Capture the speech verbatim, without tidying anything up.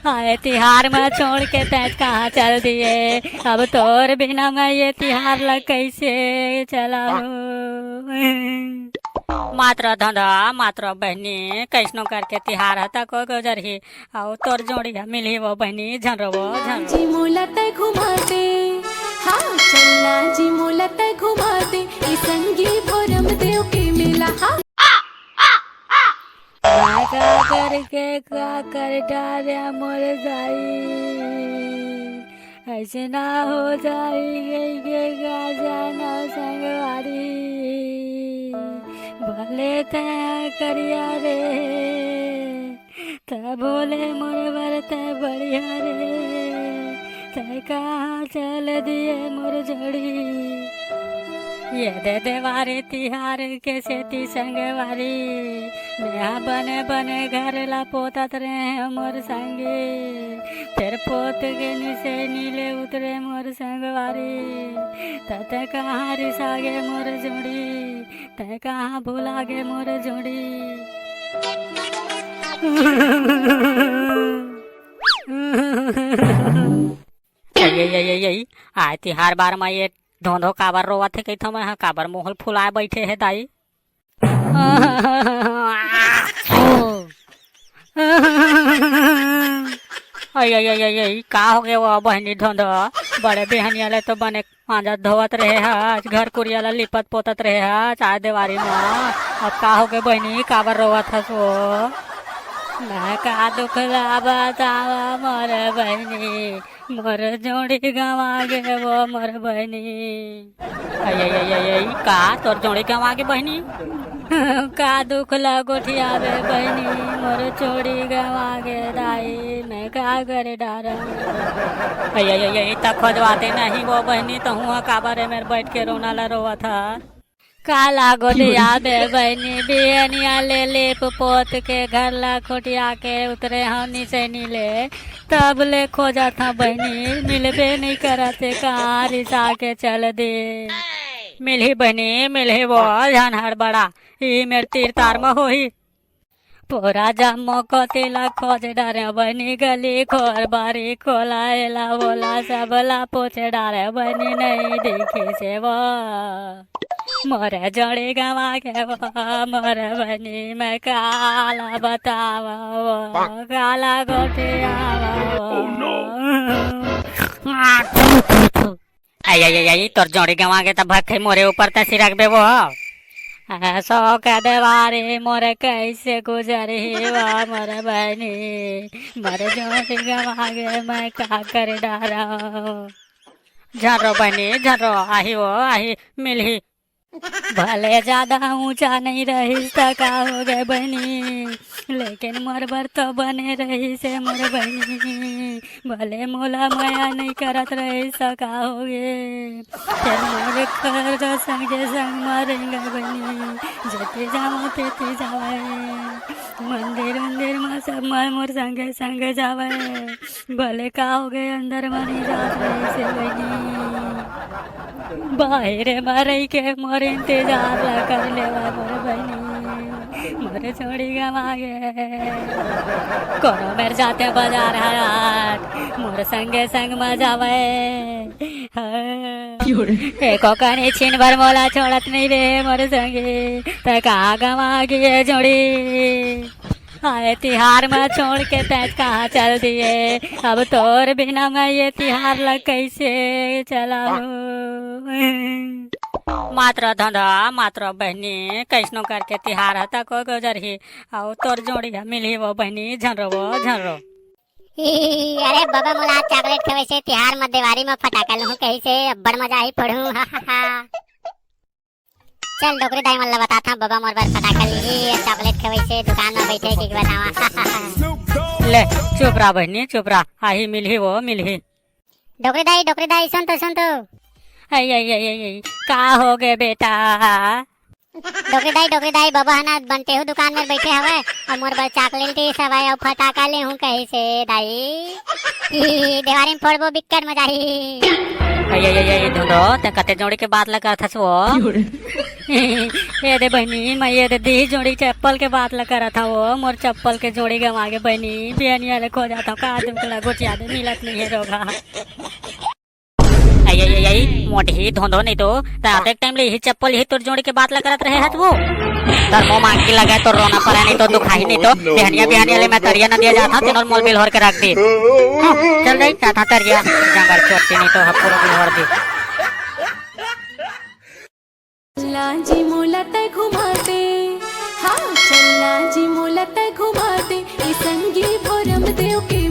आए तिहार म छोड़ के तैं कहाँ चल दिए, अब तोर बिना मैं ये तिहार ल कैसे चलाहूँ? मात्र धंधा, मात्र बहिनी, कैसनो करके तिहार ह तको गुजरही, अउ तोर जोड़ी ह मिलही वो बहिनी, झन रो वो, झन रो। जी मोला तै घुमा दे, हाँ, चलना जी मोला तै घुमा दे, ए संगी भोरम देव के मेला, हाँ। का करके का कर डारे मोर दाई, ऐसे ना हो जाई गई के का जाना संगवारी, भले तै करिया रे, तै भोले मोर बर तै बढ़िया रे, तै कहाँ चल दिए मोर जोड़ी। ये दे देवारी तिहार के सेती संगवारी, मेहा बने बने घर ला पोतत रहे मोर संगी, फेर पोत के निसेनी ले उतरे मोर संगवारी, त तै कहाँ रिसा गे मोर जोड़ी, तै कहाँ भुला गे मोर जोड़ी। ये, ये, ये, ये, आय तिहार बार म ये धोंधो काबर रोवत हे कहिथव मैं ह, काबर मुंह ल फुलाए बइठे हे दाई? अय, अय, अय, अय, अय, का हो गे वो बहिनी धोंधो? बड़े बिहनिया ले तो बने मांजत धोवत रहे हस, घर कुरिया ला लिपत पोतत रहे हस, आय देवारी म। अब का हो गे बहिनी, काबर रोवत हस वो? मैं का दुख ला बतावा मोर बहिनी, मोर जोड़ी गंवा गे वो मोर बहिनी। अय, अय, अय, अय, अय, का तोर जोड़ी गंवा गे बहिनी? का दुख ला गोठियाबे बहिनी, मोर जोड़ी गंवा गे दाई, मैं का करे डारंव? अय, अय, अय, अय, त खोजवाते नहीं वो बहिनी, तहूँ ह काबर ए मेर बैठ के रोना ला रोवत ह? का ला गोठियाबे बहिनी, बिहनिया ले लेप पोत के घर ला खोटिया के उतरे हंव निसेनी ले, तब ले खोजत हंव बहिनी, मिलबे नइ करत हे, कहाँ रिसा के चल दे। मिलही बहिनी, मिलही वो, झन हड़बड़ा, ई मेर तीर तार म होही। पूरा जम्मो कोती ला खोज डारेंव बहिनी, गली खोर बारी कोला एला ओला सब ला पूछ डारेंव बहिनी, नइ दिखिस हे वो। मोर जोड़ी गंवा गे वो, मोर बहिनी मैं काला बतावंव वो, काला गोठियावंव वो। अय, अय, अय, अय, तोर जोड़ी गंवा गे त भक्खई मोरे ऊपर तैं सिरकबे वो। असो के देवारी मोरे कैसे गुजरही वो मोर बहिनी, मोर जोड़ी गंवा गे मैं का कर डारंव। झन रो बहिनी, झन रो, आही वो, आही, मिलही। भले जादा ऊंचा नइ रहिस त का हो गे बहिनी, लेकिन मोर बर तो बने रहिस हे मोर बहिनी। भले मोला मया नइ करत रहिस त का हो गे, फेर मोर कर संगे संग म रेंगे बहिनी, जेती जावंव तेती जावंव, मंदिर उंदिर म सब म मोर संगे संगे जावंव। भले का हो गे, अंदर म नइ जात रहिस हे बहिनी। बाहिरे म रहि के मोर इंतजार ला कर लेवय मोर बहिनी, मोर जोड़ी गंवा गे। कोनो मेर जाते बजार हाट, मोर संगे संग म जावय। हाँ। एको कनी छिन भर मोला छोड़त नइ रे मोर संगी, तैं कहाँ गंवा गे जोड़ी? आए तिहार म छोड़ के तैं कहाँ चल दिए, अब तोर बिना मैं ये तिहार ल कैसे चलाहूँ? मात्र धंधा, मात्र बहिनी, कैसनो करके तिहार ह तको गुजरही, अउ तोर जोड़ी ह मिलही वो बहिनी, झन रो वो, झन रो। अरे बबा, मोला आज chocolate खवइसे, तिहार म देवारी म फटाका लूहूँ कहिसे, अब्बड़ मजा आही, फोड़हूँ, हा, हा, हा। चल, डोकरी दाई मन ल बतात हंव, बबा मोर बर फटाका लिही, chocolate खवइसे, दुकान म बइठे, के बतावा। ले, चुप रह बहिनी, चुप रह, आही, मिलही वो, मिलही। डोकरी दाई, डोकरी दाई, सुन तो, सुन तो। अई, अई, अई, अई, अई, का हो गे बेटा? डोकरी दाई, डोकरी दाई, बबा ह ना बनतेहू दुकान म बइठे हवय, अउ मोर बर chocolate लिस हवय, अउ फटाका लेहूँ कहिसे दाई। देवारी म फोड़बो, बिक्कट मजा आही। ए, ए, ए, ए, धुंधो, ते कते जोड़ी के बात ला करत हस वो? ए दे बहिनी, मैं ए दे दी जोड़ी चप्पल के बात ला करत हंव वो। मोर चप्पल के जोड़ी गंवा गे बहिनी, बिहनिया ले खोजत हंव, का तुमके ला गोठिया दे, मिलत नइ हे रोगा। ए, ए, ए, ए, मोटही धुंधो नहीं तो, रात एक टाइम ले यही चप्पल, यही तोर जोड़ी के बात ला करत रहे हस वो। तोर मुंह मांग के लगे, तोर रोना परा नहीं तो, दुखाही नहीं तो, बिहनिया बिहनिया ले मैं तरिया नदिया जात हंव, तेनो ल मोला बिल्होर के रख दे। हाँ, चल रही, जात हंव तरिया, जंगल चोटी नहीं तो, हम पूरा बिल्होर दे। चलना जी मोला तैं घुमा दे, हाँ, चलना जी मोला तैं घुमा दे, ए संगी भोरम देव के